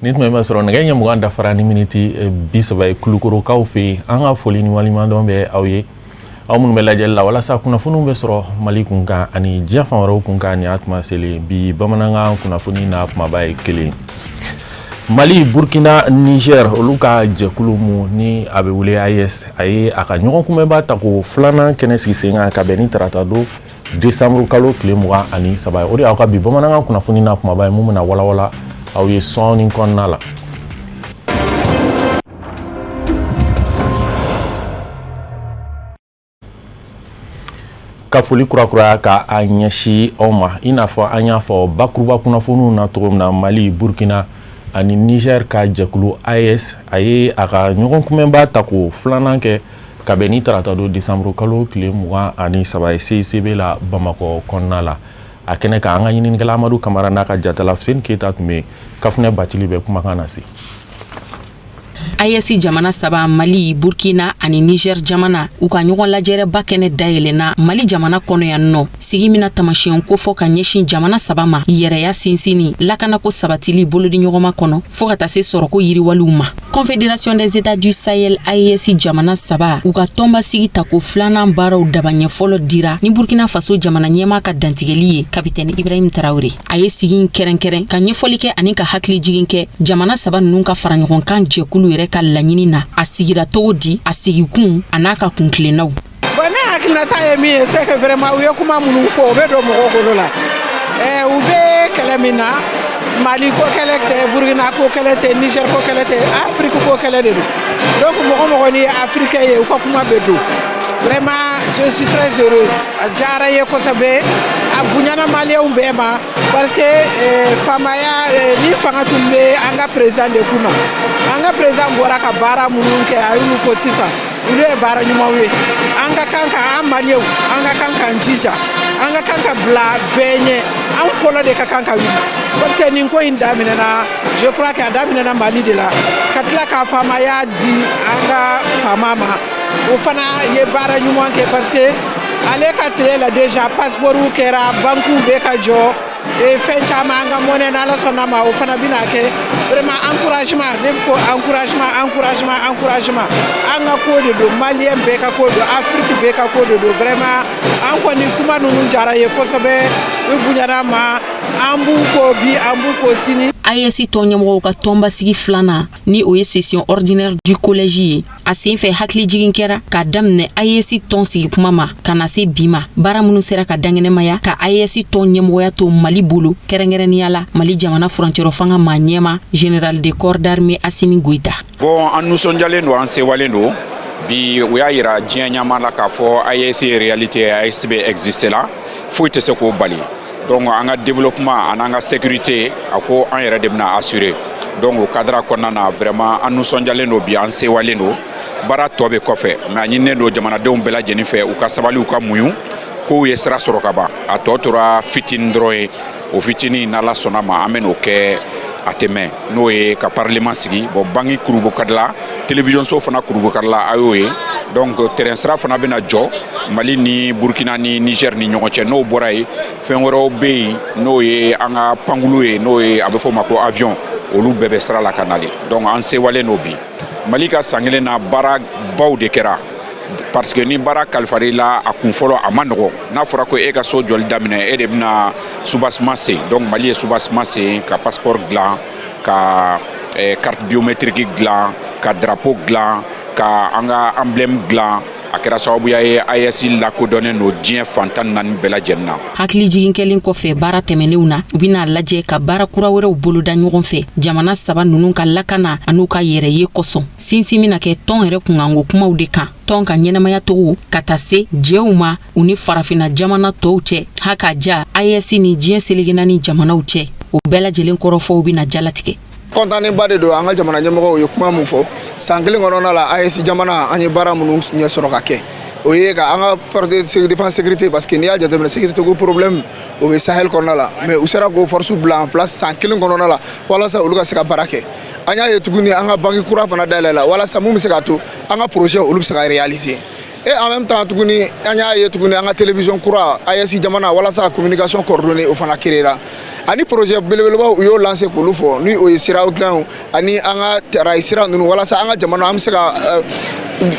Ni tuma b'a sɔrɔ nɛgɛ ɲɛ 20 dafara ni miniti 30 ye Kulukorokaw fɛ yen. An ka foli ni waleɲumandɔn bɛ aw ye, aw minnu bɛ lajɛli la walasa kunnafoniw bɛ sɔrɔ Mali kun kan ani diɲɛ fan wɛrɛw kun kan. Nin y'a tuma selen bi bamanankan kunnafoni na kumaba ye kelen. Mali, Burkina, Niger, olu ka jɛkulu mu ni a bɛ wele AES, a ye a ka ɲɔgɔn kunbɛnba ta ko filanan kɛnɛ sigi sen kan ka bɛn ni tarata don décembre kalo tile 23 ye. O de y'aw ka bi bamanankan kunnafoni na kumaba ye, mun bɛna walawala aw ye sɔɔni kɔnɔna la. Ka foli kurakuraya ka a ɲɛsin aw ma, i n'a fɔ an y'a fɔ bakuruba kunnafoniw na cogo min na, Mali, Burkina ani Niger ka jɛkulu AES, a ye a ka ɲɔgɔn kunbɛnba ta ko filanan kɛ ka bɛn ni tarata don décembre kalo tile 23 ye CICB la Bamakɔ kɔnɔna la. A kɛnɛ kan, an ka ɲininikɛla Amadu Kamara n'a ka jatala Fuseni Keyita tun bɛ yen. Kafunɛ Bacili bɛ kumakan na se. AES jamana saba, Mali, Burkina ani Niger jamana, u ka ɲɔgɔn lajɛrɛba kɛnɛ dayɛlɛnna Mali jamana kɔnɔ yan nɔ. Sigi mina tamasiyɛn kofɔ ka ɲɛsin jamana saba ma, yɛrɛya sinsinni, lakanako sabatili bolodi ɲɔgɔnma kɔnɔ, fɔɔ ka taa se sɔrɔko yiriwaliw ma. Confédération des États du Sahel, AES jamana saba, u ka tɔnba sigi tako filanan baaraw dabaɲɛ fɔlɔ dira ni Burkina Faso jamana ɲɛmaa ka dantigɛli ye, Kapitɛni Ibrahim Traoré. A ye sigi in kɛrɛnkɛrɛn ka ɲɛfɔli kɛ ani ka hakili jigin kɛ jamana saba ninnu ka fara ɲɔgɔn kan jɛkulu yɛrɛ ka laɲini na, a sigira cogo di, a sigikun a n'a ka kuntilennaw. Bon, ne hakilinata ye min ye, c'est que vraiment u ye kuma minnu fɔ, o bɛ don mɔgɔw golo la. U bɛ kɛlɛ min na, Mali ko kɛlɛ tɛ, Burkina ko kɛlɛ tɛ, Niger ko kɛlɛ tɛ, Afrique ko kɛlɛ de don. Donc mɔgɔ mɔgɔ ni ye africain ye, u ka kuma bɛ don. Vraiment, je suis très heureuse, a diyara n ye kosɛbɛ, a bonyana maliyɛnw bɛɛ ma, parce que faamaya ni fanga tun bɛ an ka président de kunna. An ka président bɔra ka baara minnu kɛ, a y'olu fɔ sisan, olu ye baara ɲumanw ye. An ka kan ka, an maliyɛnw, an ka kan k'an jija, an ka kan ka bila bɛɛ ɲɛ, an fɔlɔ de ka kan ka wuli, parce que nin ko in daminɛna, je crois que a daminɛna Mali de la, ka tila k'a faamaya di an ka faama ma. O fana ye baara ɲuman kɛ, parce que ale ka tile la déjà passeport kɛra, banques bɛ ka jɔ, fɛn caman, an ka monnaie, n'Ala sɔnna ma, o fana bɛna kɛ. Vraiment, encouragement, ne ko encouragement, encouragement, encouragement. An ka ko de don, maliyɛn bɛɛ ka ko don, Afrique bɛɛ ka ko de don. Vraiment, an kɔni kuma ninnu diyara ye kosɛbɛ, u bonyana ma, an b'u ko bi, an b'u ko sini. AES tɔn ɲɛmɔgɔw ka tɔnbasigi filanan, ni o ye session ordinaire du collège ye, a sen fɛ hakili jigin kɛra k'a daminɛ AES tɔn sigi kuma ma ka na se bi ma, baara minnu sera ka dankɛnɛmaya ka AES tɔn ɲɛmɔgɔya to Mali bolo, kɛrɛnkɛrɛnnenya la Mali jamana furancɛrɔ fanga maa ɲɛma, général de corps d'armée Assimi Goïta. Bon, an nisɔndiyalen don, an sewalen don bi. U y'a yira diɲɛ ɲɛma la k'a fɔ AES ye réalité ye, AES bɛ exister la, foyi tɛ se k'o bali. Donc an ka développement ani an ka sécurité, a ko an yɛrɛ de bɛna assurer. Donc o cadre kɔnɔna na, vraiment an nisɔndiyalen don bi, an sewalen don. Baara tɔ bɛ kɔfɛ, mais a ɲininen don jamanadenw bɛɛ lajɛlen fɛ, u ka sabali, u ka muɲu. Kow ye sira sɔrɔ ka ban, a tɔ tora fitinin dɔrɔn ye. O fitinin, n'Ala sɔnna ma, an bɛ n'o kɛ, a tɛ mɛn, n'o ye ka parlement sigi. Bon, banque kurubukadila, télévision so fana kurubukadila, a y'o ye. Donc terrain sira fana bɛna jɔ Mali ni Burkina ni Niger ni ɲɔgɔn cɛ. N'o bɔra yen, fɛn wɛrɛw bɛ yen, n'o ye an ka pankulu ye, n'o ye a bɛ fɔ o ma ko avion, olu bɛɛ bɛ sira la ka nalen. Donc an sewalen don bi. Mali ka san kelen na, baara baw de kɛra, parce que ni baara kalifara i la, a kun fɔlɔ a ma nɔgɔ. N'a fɔra ko e ka so jɔli daminɛ, e de bɛna soubassement sen. Donc Mali ye soubassement sen ka passeport dilan, ka carte biométrique dilan, ka drapeau dilan, ka an ka emblème dilan. A kɛra sababuya ye AES lakodɔnnen don diɲɛ fan 14 bɛɛ lajɛlen na. Hakili jigin kɛlen kɔfɛ baara tɛmɛnenw na, u bɛna lajɛ ka baara kura wɛrɛw boloda ɲɔgɔn fɛ jamana saba ninnu ka lakana an'u ka yɛrɛ ye kosɔn. Sinsin bɛna kɛ tɔn yɛrɛ kunkanko kumaw de kan, tɔn ka ɲɛnamaya togo, ka taa se jɛw ma u ni farafinna jamana tɔw cɛ, ha ka ja AES ni diɲɛ seleke naani jamanaw cɛ. O bɛɛ lajɛlen kɔrɔfɔw bɛna jalatigɛ. Kɔntanenba de don. An ka jamana ɲɛmɔgɔw ye kuma min fɔ, san kelen kɔnɔna la, AES jamana, an ye baara minnu ɲɛ sɔrɔ ka kɛ, o ye ka an ka force de défense sécurité, parce que n'i y'a jateminɛ, sécurité ko problème o bɛ Sahel kɔnɔna la, mais u sera k'o force bila en place san kelen kɔnɔna la walasa olu ka se ka baara kɛ. An y'a ye tuguni, an ka banque kura fana dayɛlɛ la walasa mun bɛ se k'a to an ka projet olu bɛ se ka réaliser. Et en même temps tuguni, an y'a ye tuguni, an ka télévision kura AES jamana, walasa ka communication coordonnée, o fana créera. Ani projet belebelebaw, u y'o lancé k'olu fɔ, ni o ye siraw dilan ani an ka rail sira ninnu, walasa an ka jamana an bɛ se ka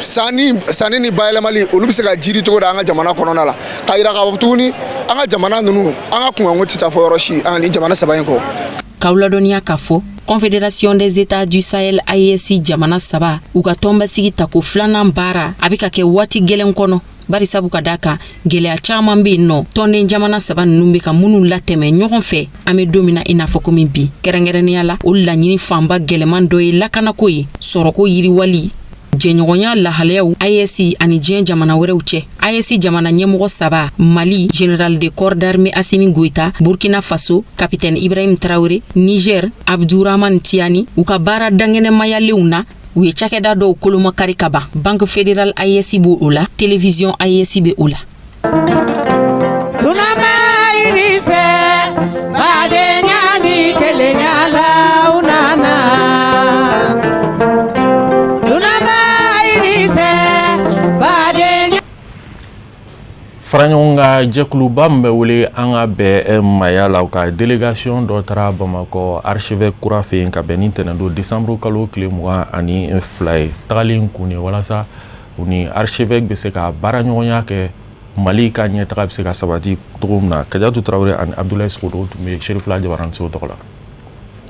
sanni sanni ni bayɛlɛmali, olu bɛ se ka jiri cogo di an ka jamana kɔnɔna la. K'a yira k'a fɔ tuguni, an ka jamana ninnu, an ka kunkanko tɛ taa fɔ yɔrɔ si an ni jamana saba in kɔ. K'aw ladɔnniya k'a fɔ Confédération des États du Sahel, AES jamana saba, u ka tɔnbasigi tako filanan baara a bɛ ka kɛ waati gɛlɛn kɔnɔ, bari sabu ka da kan gwɛlɛya caaman be yen nɔ, tɔnden jamana saba nunu be ka minnu latɛmɛ ɲɔgɔn fɛ. An be don min na i n'a fɔ komi bi, kɛrɛnkɛrɛnnenya la, o laɲini fanba gwɛlɛman dɔ ye lakanako ye, sɔrɔko yiriwali, jɛɲɔgɔnya lahalayaw AES ani diɲɛ jamana wɛrɛw cɛ. AES jamana ɲɛmɔgɔ saba, Mali, général de corps d'armée Assimi Goïta, Burkina Faso, capitaine Ibrahim Traoré, Niger, Abdourahamane Tiani, u ka baara dangɛnɛmayalenw na, u ye cakɛda dɔw kolomakari ka ban. Banque fédérale AES b'o o la, télévision AES bɛ o la. Dunanba irise badenya ni kelenya la u nana. Dunanba irise badenya. Faraɲɔgɔnka jɛkuluba min bɛ wele An ka bɛn Maya la, u ka délégation dɔ taara Bamakɔ archevêque kura fɛ yen ka bɛn ni tɛnɛn décembre kalo tile 22 ye. Tagalen kun ye walasa u ni archevêque bɛ se ka baara ɲɔgɔnya kɛ, Mali ka ɲɛtaga bɛ se ka sabati cogo min na. Kajatu Tarawele ani Abdoulaye Sogodogo tun bɛ Serifila Jabaraninso tɔgɔ la.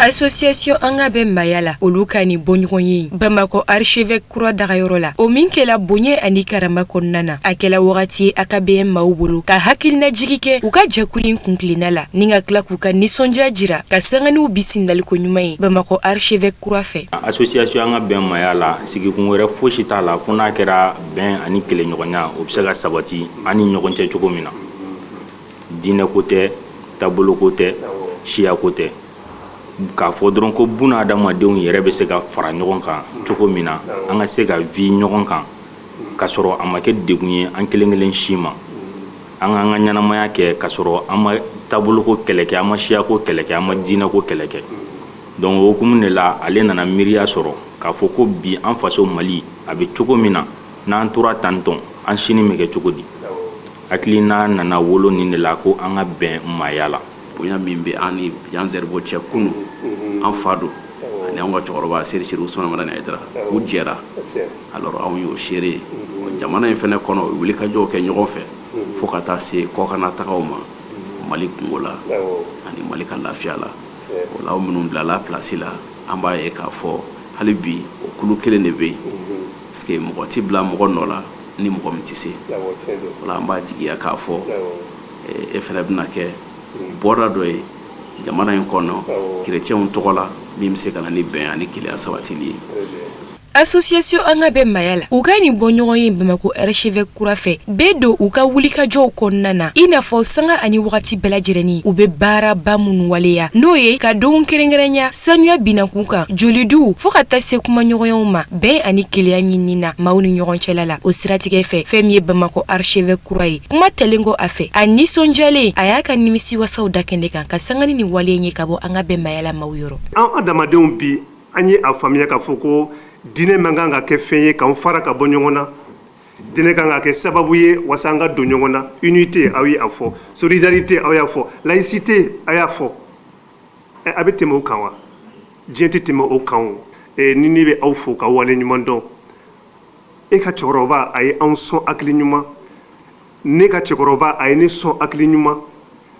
Association An ka bɛn Maya la, olu ka nin bɔɲɔgɔn ye Bamakɔ archevêque kura dagayɔrɔ la, o min kɛla bonya ani karama kɔnɔna na, a kɛla wagati ye a ka bɛn maaw bolo ka hakilinajigi kɛ u ka jɛkulu in kuntilenna la, ni ka tila k'u ka nisɔndiya jira ka sanganiw bisimilaliko ɲuman ye Bamakɔ archevêque kura fɛ. Association An ka bɛn Maya la, sigikun wɛrɛ fosi t'a la fo n'a kɛra bɛn ani kelenɲɔgɔnya, o bɛ se ka sabati an ni ɲɔgɔn cɛ cogo min na. Diinɛko tɛ, taboloko tɛ, siyako tɛ, k'a fɔ dɔrɔn ko buna adamadenw yɛrɛ bɛ se ka fara ɲɔgɔn kan cogo min na, an ka se ka vi ɲɔgɔn kan ka sɔrɔ a ma kɛ degun ye an kelen kelen si ma, an k'an ka ɲɛnamaya kɛ ka sɔrɔ an ma taboloko kɛlɛ kɛ, an ma siyako kɛlɛ kɛ, an ma diinɛko kɛlɛ kɛ. Donc o hukumu de la, ale nana miiriya sɔrɔ k'a fɔ ko bi an faso Mali a bɛ cogo min na, n'an tora tantɔn, an sini bɛ kɛ cogo di? Hakilina nana wolo nin de la ko an ka bɛn maaya la. Bonya min bɛ an ni Yan Zɛribo cɛ kunu, an fa don ani an ka cɛkɔrɔba Seri Seri Usumani Madani Hayidara, u jɛra. Alors anw y'o seere ye jamana in fɛnɛ kɔnɔ, u wulikajɔw kɛ ɲɔgɔn fɛ fo ka taa se kɔkanna tagaw ma Mali kungo la ani Mali ka lafiya la. O la, aw minnu bilala place la, an b'a ye k'a fɔ hali bi o kulu kelen de bɛ yen, parce que mɔgɔ ti bila mɔgɔ nɔ la ni mɔgɔ min tɛ se. O la, an b'a jigiya k'a fɔ e fɛnɛ bɛna kɛ bɔda dɔ ye jamana in kɔnɔ kerecɛnw tɔgɔ la, min bɛ se ka na ni bɛn ani kelenya sabatili ye. Association An ka bɛn Maya la, u ka nin bɔ ɲɔgɔn ye Bamakɔ archevêque kura fɛ bɛɛ don u ka wulikajɔw kɔnɔna na, i n'a fɔ sanga ani wagati bɛɛ lajɛrɛni u bɛ baaraba minnu waleya, n'o ye ka don kɛrɛnkɛrɛnya sanuya binakun kan, joliduw, fɔɔ ka taa se kumaɲɔgɔnyaw ma bɛn ani kelenya ɲinini na maaw ni ɲɔgɔn cɛla la. O siratigɛ fɛ, fɛn min ye Bamakɔ archevêque kura ye, kuma tɛlen kɔ a fɛ, a nisɔndiyalen, a y'a ka nimisi wasaw da kɛnɛ kan ka sangani ni wale ye ka bɔ An ka bɛn Maya la maaw yɔrɔ. An adamadenw bi, an ye a faamuya k'a fɔ ko diinɛ man kan ka kɛ fɛn ye k'an fara ka bɔ ɲɔgɔn na. Diinɛ kan ka kɛ sababu ye walasa an ka don ɲɔgɔn na. Unité, aw ye a fɔ, solidarité, aw y'a fɔ, laïcité, aw y'a fɔ. A bɛ tɛmɛ o kan wa? Diɲɛ tɛ tɛmɛ o kan. O ni ne bɛ aw fo ka wale ɲuman dɔn. E ka cɛkɔrɔba, a ye anw sɔn hakili ɲuman. Ne ka cɛkɔrɔba, a ye ne sɔn hakili ɲuman.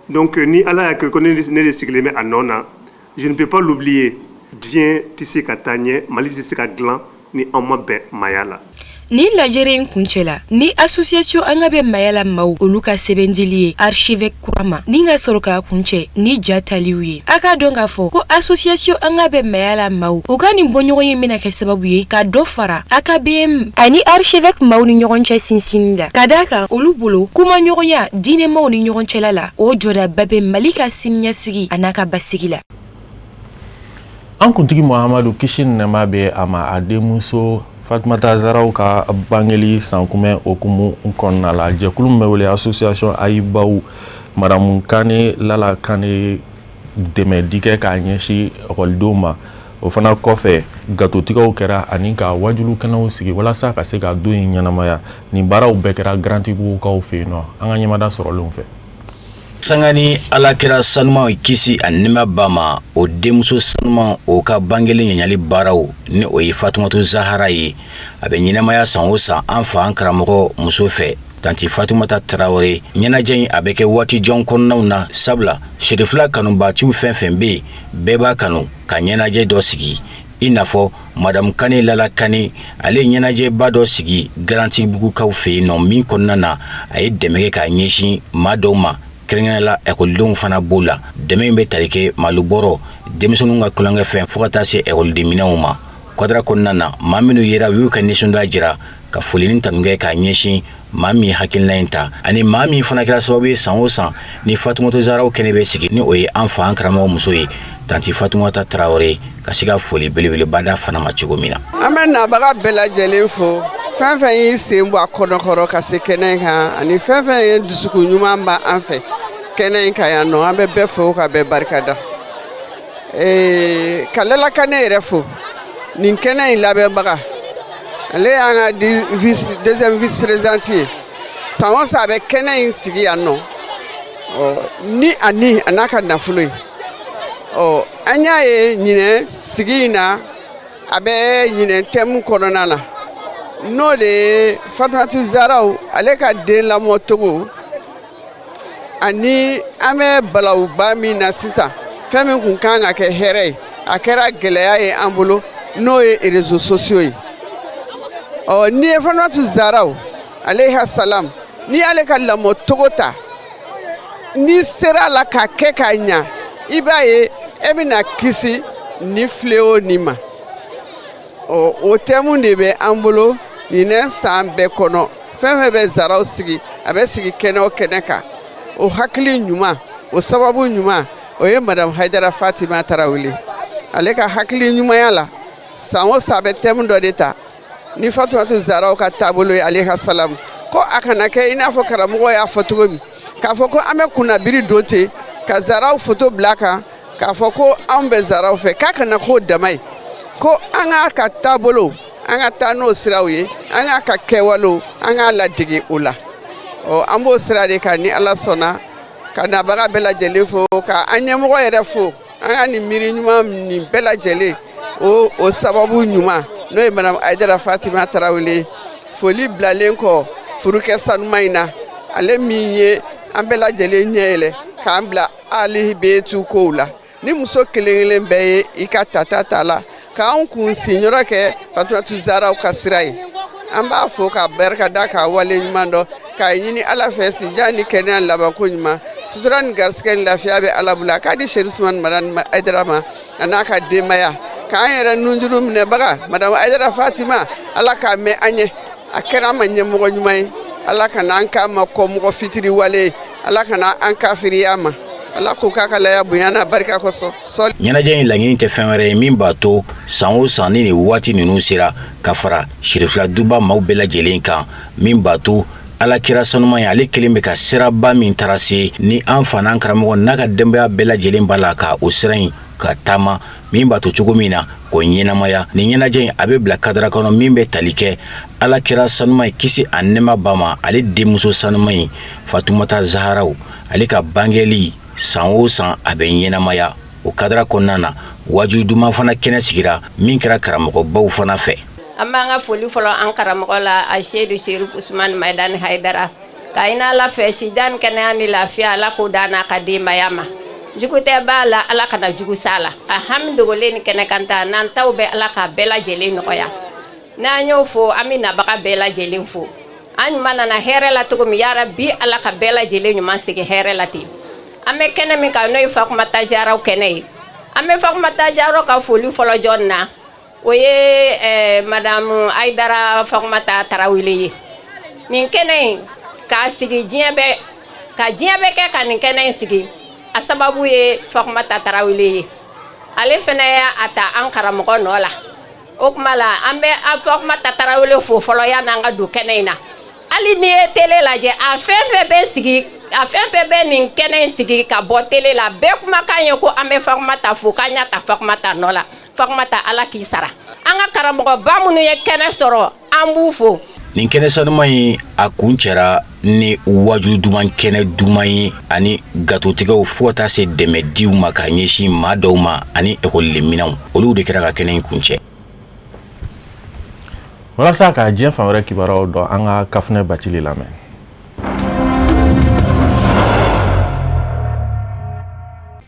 Donc ni Ala y'a kɛ ko ne de sigilen bɛ a nɔ na, je ne peux pas l'oublier. Diɲɛ tɛ se ka taa ɲɛ, Mali tɛ se ka dilan ni anw ma bɛn maaya la. Ni lajɛrɛ in kuncɛ la ni association An ka bɛn Maya la maaw olu ka sɛbɛndili ye archevêque kura ma, ni ka sɔrɔ k'a kuncɛ ni ja taliw ye. A k'a dɔn k'a fɔ ko association An ka bɛn Maya la maaw, u ka nin bɔɲɔgɔn ye bɛna kɛ sababu ye ka dɔ fara AKBM ani archevêque maaw ni ɲɔgɔn cɛ sinsinni la, ka d'a kan olu bolo, kumaɲɔgɔnya diinɛmaw ni ɲɔgɔn cɛla la, o jɔdaba bɛ Mali ka siniɲɛsigi a n'a ka basigi la. An kuntigi Muhamadu, kisi ni nɛɛma bɛ a ma, a denmuso Fatumata Zaraw ka bangeli sankunbɛn hukumu kɔnɔna la, jɛkulu min bɛ wele Association Ayibaw, Madamu Kane Lala Kane, dɛmɛ di kɛ k'a ɲɛsin ekɔlidenw ma. O fana kɔfɛ, gatotigɛw kɛra ani ka wajulu kɛnɛw sigi walasa ka se ka don in ɲɛnamaya. Nin baaraw bɛɛ kɛra Garantibugukaw fɛ yen nɔ, an ka ɲɛmada sɔrɔlenw fɛ. Sanga ni Alakira sanuman, kisi ani nɛɛma b'a ma, o denmuso sanuman, o ka bangeli ɲaɲali baaraw, ni o ye Fatumatu Zahara ye, a bɛ ɲɛnamaya san o san an fa an karamɔgɔ muso fɛ, Tanti Fatumata Tarawele. Ɲɛnajɛ in, a bɛ kɛ waati jan kɔnɔnaw na, sabula Sirifila kanubaatiw fɛn fɛn bɛ yen, bɛɛ b'a kanu ka ɲɛnajɛ dɔ sigi, i n'a fɔ Madamu Kane Lala Kane. Ale ye ɲɛnajɛba dɔ sigi Garantibugukaw fɛ yen nɔ, min kɔnɔna na a ye dɛmɛ kɛ k'a ɲɛsin maa dɔw ma, kɛrɛnkɛrɛnnenya la ekɔlidenw fana b'o la. Dɛmɛ in bɛ tali kɛ malobɔrɔ, denmisɛnninw ka tulonkɛfɛn, fo ka taa se ekɔlidenminɛnw ma. Kadara kɔnɔna na, maa minnu yera, u y'u ka nisɔndiya jira ka foli ni tanu kɛ k'a ɲɛsin maa min hakilina in ta ani maa min fana kɛra sababu ye san o san ni Fatumata Zaharaw kɛnɛ bɛ sigi, ni o ye an fa an karamɔgɔ muso ye, Tanti Fatumata Tarawele, ka se ka foli belebeleba da fana ma cogo min na. An bɛ nabaga bɛɛ lajɛlen fo, fɛn fɛn y'i sen bɔ a kɔnɔkɔrɔ ka se kɛnɛ kan, ani fɛn fɛn ye dusukun ɲuman ba an fɛ kɛnɛ in kan yan nɔ. An bɛ bɛɛ fo ka bɛɛ barika da, ka Lala Kane yɛrɛ fo, nin kɛnɛ in labɛnbaga. Ale y'an ka deuxième vice présidente ye. San o san a bɛ kɛnɛ in sigi yan nɔ ni ani a n'a ka nafolo ye. Ɔ, an y'a ye ɲinɛ sigi in na, a bɛ ɲinɛ thème kɔnɔna na, n'o de ye Fatumatu Zaraw ale ka den lamɔcogo, ani an bɛ balawuba min na sisan, fɛn min kun kan ka kɛ hɛrɛ ye, a kɛra gɛlɛya ye an bolo, n'o ye réseaux sociaux ye. Ɔ, n'i ye Fatumatu Zaraw alayha salam, n'i y'ale ka lamɔcogo ta, n'i sera a la k'a kɛ k'a ɲa, i b'a ye e bɛna kisi ni fléau nin ma. Ɔ, o thème de bɛ an bolo ɲinɛ san bɛɛ kɔnɔ. Fɛn fɛn bɛ Zaraw sigi, a bɛ sigi kɛnɛ o kɛnɛ kan, o hakili ɲuman, o sababu ɲuman, o ye Madame Hayidara Fatima Tarawele. Ale ka hakili ɲumanya la, san o san a bɛ thème dɔ de ta ni Fatumatu Zaraw ka taabolo ye alayha salam, ko a kana kɛ i n'a fɔ karamɔgɔ y'a fɔ cogo min, k'a fɔ ko an bɛ kunnabiri don ten ka Zaraw foto bila kan, k'a fɔ ko anw bɛ Zaraw fɛ, k'a kana k'o dama ye, ko an k'a ka taabolo, an ka taa n'o siraw ye, an k'a ka kɛwalew, an k'a ladege o la. Ɔ, an b'o sira de kan ni Ala sɔnna. Ka nabaga bɛɛ lajɛlen fo, ka an ɲɛmɔgɔ yɛrɛ fo, an ka nin miiri ɲuman nin bɛɛ lajɛlen o sababu ɲuman, n'o ye Madame Hayidara Fatima Tarawele. Foli bilalen kɔ furukɛ sanuman in na, ale min ye an bɛɛ lajɛlen ɲɛ yɛlɛ k'an bila ali beetu kow la, ni muso kelen kelen bɛɛ ye i ka tata ta la k'an kun sinyɔrɔ kɛ Fatumatu Zaraw ka sira ye. An b'a fo ka barika da, k'a wale ɲuman dɔn, k'a ɲini Ala fɛ sijan ni kɛnɛya, labanko ɲuman, sutura ni garisɛgɛ ni lafiya bɛ Ala bolo, a k'a di Serifu Usumani Madani Hayidara ma, a n'a ka denbaya, k'an yɛrɛ nunjuru minɛbaga Madame Hayidara Fatima, Ala k'a mɛn an ɲɛ. A kɛra an ma ɲɛmɔgɔ ɲuman ye. Ala kana an k'a ma kɔmɔgɔ fitiriwale ye, Ala kana an kafiriya ma. Ala ko k'a ka laya bonya n'a barika kosɔn. Ɲɛnajɛ in laɲini tɛ fɛn wɛrɛ ye min b'a to san o san ni nin waati ninnu sera, ka fara Sirifila duba maaw bɛɛ lajɛlen kan, min b'a to Ala kira sanuman ye, ale kelen bɛ ka siraba min tracé, ni an fa n'an karamɔgɔ n'a ka denbaya bɛɛ lajɛlen b'a la ka o sira in ka taama, min b'a to cogo min na k'o ɲɛnamaya. Nin ɲɛnajɛ in, a bɛ bila kadara kɔnɔ min bɛ tali kɛ Ala kira sanuman ye, kisi a nɛɛma ba ma, ale denmuso sanuman ye Fatumata Zaharaw, ale ka bangeli san o san a bɛ ɲɛnamaya. O kadara kɔnɔna na, waju duman fana kɛnɛ sigira min kɛra karamɔgɔbaw fana fɛ. An b'an ka foli fɔlɔ an karamɔgɔ la, a Seyidu Serifu Usumani Maidani Hayidara, ka ɲini Ala fɛ sijan ni kɛnɛya ni lafiya, Ala k'o d'an n'a ka denbaya ma. Jugu tɛ b'a la, Ala kana jugu s'a la. A hami dogolen ni kɛnɛkan ta n'an taw bɛ, Ala k'a bɛɛ lajɛlen nɔgɔya. N'an y'o fo, an bɛ nabaga bɛɛ lajɛlen fo. An ɲuman nana hɛrɛ la cogo min, yarabi Ala ka bɛɛ lajɛlen ɲuman segin hɛrɛ la ten. An bɛ kɛnɛ min kan, n'o ye Fatumata Zaharaw kɛnɛ ye, an bɛ Fatumata Zaharaw ka foli fɔlɔ jɔn na, o ye Madame Hayidara Fatumata Tarawele ye. Nin kɛnɛ in k'a sigi diɲɛ bɛɛ ka diɲɛ bɛɛ kɛ ka nin kɛnɛ in sigi, a sababu ye Fatumata Tarawele ye. Ale fana y'a ta an karamɔgɔ nɔ la. O tuma la, an bɛ Fatumata Tarawele fo fɔlɔ yan'an ka don kɛnɛ in na. Hali n'i ye télé lajɛ, a fɛn fɛn bɛ sigi, a fɛn fɛn bɛ nin kɛnɛ in sigi ka bɔ télé la, bɛɛ kumakan ye ko an bɛ Fatumata fo, k'an y'a ta Fatumata nɔ la. Fatumata Ala k'i sara. An ka karamɔgɔba minnu ye kɛnɛ sɔrɔ, an b'u fo. Nin kɛnɛ sanuman in a kuncɛra ni waju duman kɛnɛ duman ye ani gatotigɛw fo ka taa se dɛmɛ diw ma ka ɲɛsin maa dɔw ma ani ekɔliminɛnw, olu de kɛra ka kɛnɛ in kuncɛ. Walasa ka diɲɛ fan wɛrɛ kibaruyaw dɔn, an ka Kafunɛ Bacili lamɛn.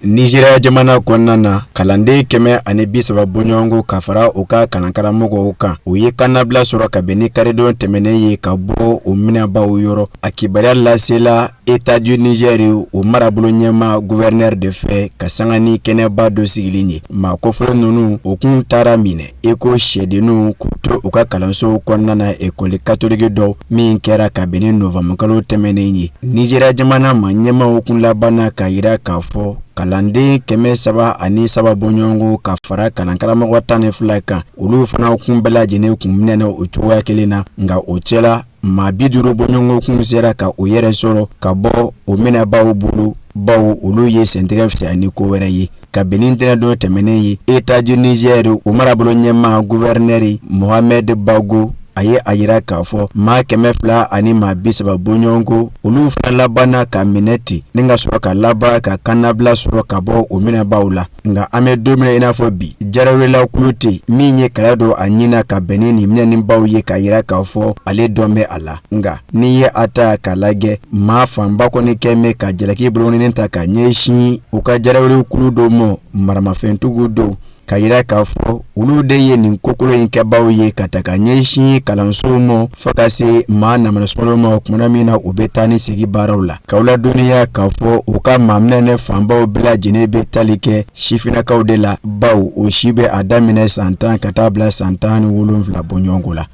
Nizeriya jamana kɔnɔna na, kalanden 130 bɔɲɔgɔnko ka fara u ka kalankaramɔgɔw kan, u ye kannabila sɔrɔ ka bɛn ni karidon tɛmɛnen ye ka bɔ u minɛbaaw yɔrɔ. A kibaruya lasela État du Niger o marabolo ɲɛmaa gouverneur de fɛ ka sanga ni kɛnɛba dɔ sigilen ye. Maa kofɔlen ninnu, u kun taara minɛ i ko sɛdenninw k'u to u ka kalansow kɔnɔna na, ekɔli katoliki dɔ min kɛra ka bɛn ni novanburukalo tɛmɛnen ye. Nizeriya jamana maa ɲɛmaaw kun labanna k'a jira k'a fɔ kalanden 303 bɔɲɔgɔnko ka fara kalankaramɔgɔ 12 kan, olu fana kun bɛɛ lajɛlen kun minɛna o cogoya kelen na. Nka o cɛla, maa 50 bɔɲɔgɔnko kun sera ka u yɛrɛ sɔrɔ ka bɔ o minɛbaaw bolo, bawo olu ye sentigɛ fisaya ni ko wɛrɛ ye. Ka bɛn ni ntɛnɛndon tɛmɛnen ye, État du Niger o marabolo ɲɛmaa gouverneur Mohamed Bago a ye a jira k'a fɔ maa 200 ani maa 30 bɔɲɔgɔnko, olu fana labanna ka minɛ ten ni ka sɔrɔ ka laban ka kannabila sɔrɔ ka bɔ o minɛbaaw la. Nka an bɛ don min na i n'a fɔ bi, jarawelila kulu tɛ min ye kala don a ɲin na ka bɛn ni nin minɛnibaw ye k'a jira k'a fɔ ale dɔn bɛ a la. Nka n'i ye a ta k'a lajɛ, maa fanba kɔni kɛn bɛ ka jalaki bolokɔninen ta ka ɲɛsin u ka jarawele kulu dɔ ma, maramafɛntigiw dɔw, k'a jira k'a fɔ olu de ye nin kokolon in kɛbaaw ye ka ta ka ɲɛsin kalansow ma fo ka se maa namanasumalen ma kumana min na u bɛ taa ni segi baaraw la. K'aw ladɔnniya k'a fɔ u ka maa minɛnen fanbaw bɛɛ lajɛlen bɛ tali kɛ sifinnakaw de la, bawo o si bɛ a daminɛ san 10 ka taa bila san 17 bɔɲɔgɔnko la.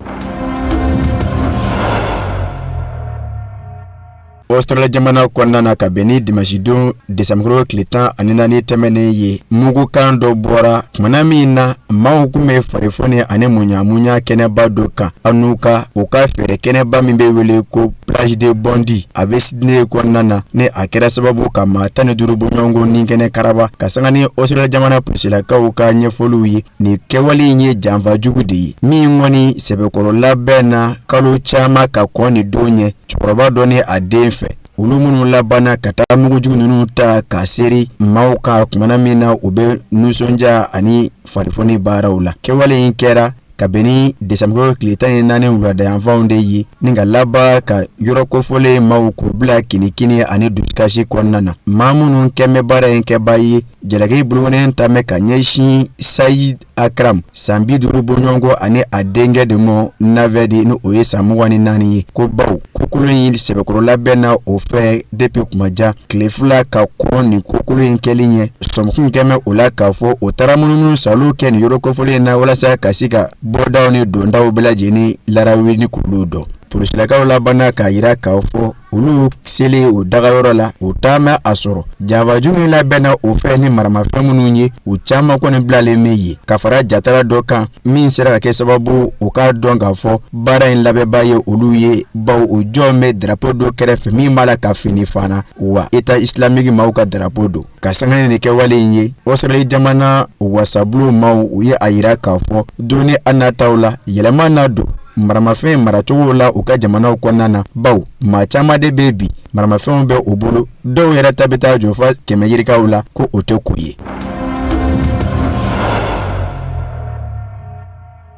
Australie jamana kɔnɔna na, ka bɛn ni dimanche don desanburukalo tile 14 tɛmɛnen ye, mugukan dɔ bɔra kumana min na maaw kun bɛ farifoni ani muɲamuɲa kɛnɛba dɔ kan an'u ka u ka fɛɛrɛ kɛnɛba min bɛ wele ko plage de Bondi, a bɛ Sydney kɔnɔna na, ni a kɛra sababu ka maa 15 bɔɲɔgɔnko ni kɛnɛ karaba. Ka sanga ni Australie jamana polisilakaw ka ɲɛfɔliw ye, nin kɛwale in ye janfa jugu de ye min kɔni sɛbɛkɔrɔ labɛnna kalo caman ka kɔn nin don ɲɛ, cɛkɔrɔba dɔ ni a den fɛ, olu minnu labanna ka taa mugujugu ninnu ta ka seri maaw kan kumana min na u bɛ nisɔndiya ani farifoni baaraw la. Kɛwale in kɛra ka bɛn ni desanburukalo tile 14 wuladayanfanw de ye, ni ka laban ka yɔrɔ kofɔlen maaw k'u bila kinikini ani dusukasi kɔnɔna na. Maa minnu kɛn bɛ baara in kɛbaa ye, jalaki bolokɔninen ta bɛ ka ɲɛsin Sayid Akram san 50 bɔɲɔgɔnko ani a denkɛ de ma Naved, ni o ye san 24 ye, ko baw kokolon in sɛbɛkɔrɔ labɛnna o fɛ depuis kuma jan, tile 2 ka kɔn nin kokolon in kɛli ɲɛ. Sɔmikun kɛn bɛ o la k'a fɔ o taara munumunu salo kɛ nin yɔrɔ kofɔlen in na walasa ka se ka bɔdaw ni dondaw bɛɛ lajɛlen larawuli ni k'olu dɔn. Polisilakaw labanna k'a jira k'a fɔ olu selen o dagayɔrɔ la, u taama a sɔrɔ janfaju min labɛnna o fɛ ni maramafɛn minnu ye, u caman kɔni bilalen bɛ yen, ka fara jatala dɔ kan min sera ka kɛ sababu u k'a dɔn k'a fɔ baara in labɛnbaa ye olu ye, bawo u jɔlen bɛ darapo dɔ kɛrɛfɛ min b'a la ka fini fana wa État islamique maaw ka darapo don. Ka sanga ni nin kɛwale in ye, Australie jamana wasabulon maaw u ye a jira k'a fɔ don ni a nataw la, yɛlɛma na don maramafɛn maracogo la u ka jamanaw kɔnɔna na, bawo maa caman de bɛ bi maramafɛnw bɛ u bolo, dɔw yɛrɛ ta bɛ taa jɔ fo 100 yirikaw la, ko o tɛ ko ye.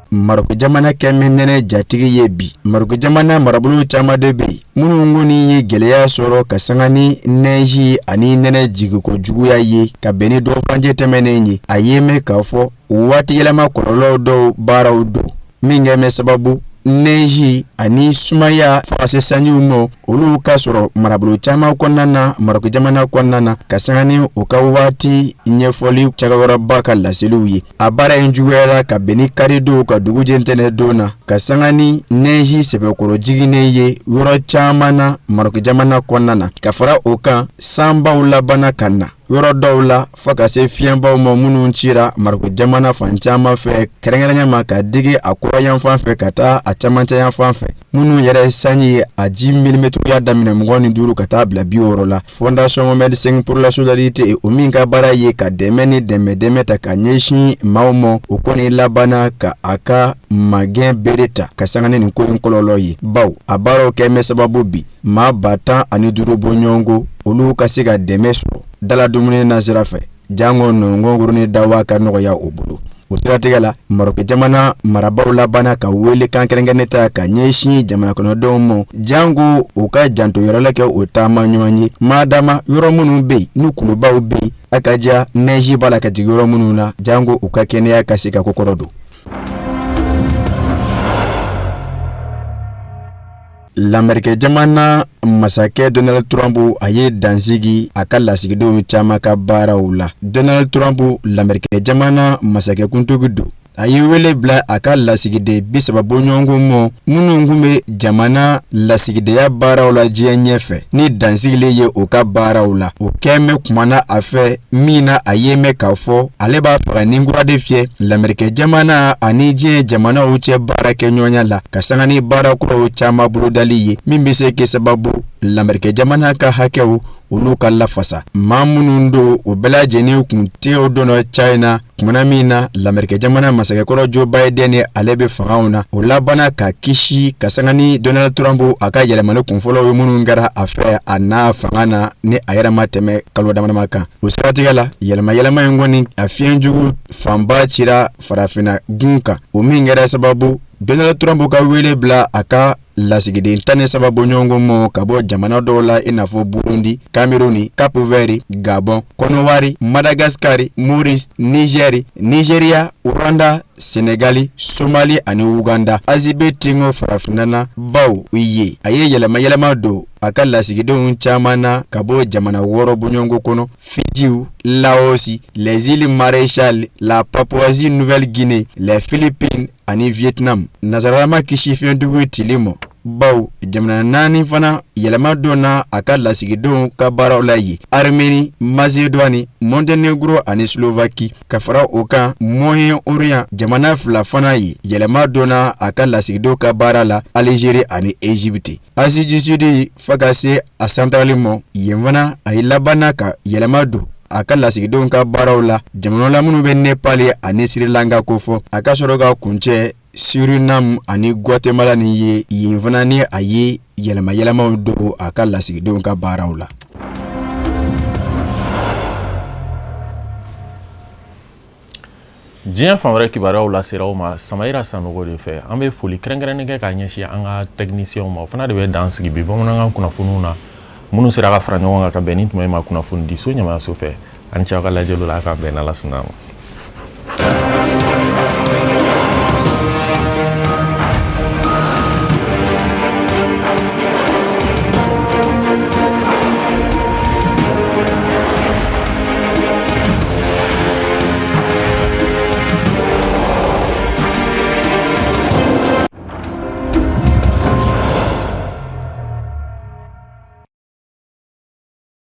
Marɔku jamana kɛn bɛ nɛnɛ jatigi ye bi. Marɔku jamana marabolo caman de bɛ yen minnu kɔni ye gɛlɛya sɔrɔ ka sanga ni nɛzi ani nɛnɛ jigiko juguya ye ka bɛn ni dɔgɔfurancɛ tɛmɛnen ye. A ye mɛn k'a fɔ waati yɛlɛma kɔlɔlɔ dɔw baaraw don min kɛn bɛ sababu nɛzi ani sumaya fo ka se sanjiw ma, olu ka sɔrɔ marabolo caman kɔnɔna na Marɔku jamana kɔnɔna na, ka sanga ni u ka waati ɲɛfɔli cakɛyɔrɔba ka laseliw ye. A baara in juguyara ka bɛn ni karidon ka dugujɛ ntɛnɛndon na, ka sanga ni nɛzi sɛbɛkɔrɔ jiginnen ye yɔrɔ caman na Marɔku jamana kɔnɔna na. Ka fara o kan, sanbaw labanna ka na. yɔrɔ dɔw la fo ka se fiɲɛbaw ma minnu cira Marɔku jamana fan caman fɛ, kɛrɛnkɛrɛnya ma ka digi a kɔrɔnyanfan fɛ ka taa a camancɛyanfan fɛ, minnu yɛrɛ sanji a ji milimɛtiriya daminɛ 25 ka taa bila 60 la. Fondation Mohamed V pour la solidarité, o min ka baara ye ka dɛmɛ ni dɛmɛ dɛmɛ ta ka ɲɛsin maaw ma, o kɔni labanna ka a ka magɛn bere ta ka sanga ni nin ko in kɔlɔlɔ ye, baw a baaraw kɛ bɛ sababu bi maa 15,000 bɔɲɔgɔnko olu ka se ka dɛmɛ sɔrɔ dala dumuni nasira fɛ, jango nɔngɔnkuru ni dawa ka nɔgɔya u bolo. O siratigɛ la, Marɔku jamana marabaaw labanna ka welekan kɛrɛnkɛrɛnnen ta ka ɲɛsin jamana kɔnɔdenw ma, jango u ka janto yɔrɔ kɛ o taama ɲɔgɔn ye madama yɔrɔ minnu bɛ yen ni kulubaw bɛ yen, a ka ja nɛzi b'a la ka jigin yɔrɔ minnu na, jango u ka kɛnɛya ka se ka kokɔrɔ don. Lamerikɛ jamana masakɛ Donald Trump, a ye dansigi a ka lasigidenw caman ka baaraw la. Donald Trump, Lamerikɛ jamana masakɛkuntigi don, a ye wele bila a ka lasigiden 30 bɔɲɔgɔnko ma minnu tun bɛ jamana lasigidenya baaraw la diɲɛ ɲɛfɛ, ni dansigilen ye u ka baaraw la. O kɛn bɛ kumana a fɛ min na a ye mɛn k'a fɔ ale b'a fɛ ka ni kura de fiyɛ Lamerikɛ jamana ani diɲɛ jamanaw cɛ baara kɛ ɲɔgɔnya la, ka sanga ni baara kuraw caman bolodali ye min bɛ se kɛ sababu Lamerikɛ jamana ka hakɛw olu ka lafasa. Maa minnu don, o bɛɛ lajɛlen kun tɛgɛw donna China kumana min na Lamerikɛ jamana masakɛkɔrɔ Joe Biden ni ale bɛ fangaw na, o labanna ka kisi ka sanga ni Donald Trump a ka yɛlɛmani kunfɔlɔw ye minnu kɛra a fɛ a n'a fanga na ni a yɛrɛ ma tɛmɛ kalo damadama kan. O siratigɛ la, yɛlɛma yɛlɛma in kɔni a fiɲɛjugu fanba cira farafinna gun kan, o min kɛra sababu Donald Trump ka wele bila a ka lasigiden 13 bɔɲɔgɔnko ma ka bɔ jamana dɔw la, i n'a fɔ Burundi, Cameroun, Cap Vert, Gabon, Kɔnɔwari, Madagascar, Maurice, Niger, Nigeria, Rwanda, Senegali, Somali ani Uganda. Azi bɛ tengo farafinna na, baw ye a ye yɛlɛma yɛlɛma don a ka lasigidenw caman na ka bɔ jamana 6 bɔɲɔgɔnko kɔnɔ: Fidji, Laos, les îles Marshall, la Papouasie Nouvelle-Guinée, les Philippines ani Vietnam. Nasarala ma kisi fiɲɛdugu cili ma, baw jamana naani fana yɛlɛma donna a ka lasigidenw ka baaraw la yen: Arménie, Macédoine, Monténégro ani Slovaquie. Ka fara o kan, Moyen-Orient jamana fila fana ye yɛlɛma donna a ka lasigidenw ka baara la: Algérie ani Égypte. Asie du Sud fo ka se a centrale ma, yen fana a ye labanna ka yɛlɛma don a ka lasigidenw ka baaraw la, jamana la minnu bɛ Nepal ani Sri Lanka kofɔ, a ka sɔrɔ ka kuncɛ Suriname ani Guatemala ni ye, yen fana ni a ye yɛlɛma yɛlɛmaw don a ka lasigidenw ka baaraw la. Diɲɛ fan wɛrɛ kibaruyaw lasera aw ma Samayira Sanogo de fɛ. An bɛ foli kɛrɛnkɛrɛnnen kɛ k'a ɲɛsin an ka tɛkinisiyɛnw ma. O fana de bɛ dan sigi bi bamanankan kunnafoniw na minnu sera ka fara ɲɔgɔn kan ka bɛn ni tuma in ma kunnafonidiso ɲɛmaayaso fɛ. An cɛ aw ka lajɛliw la, a k'an bɛn n'Ala sɔnna a ma.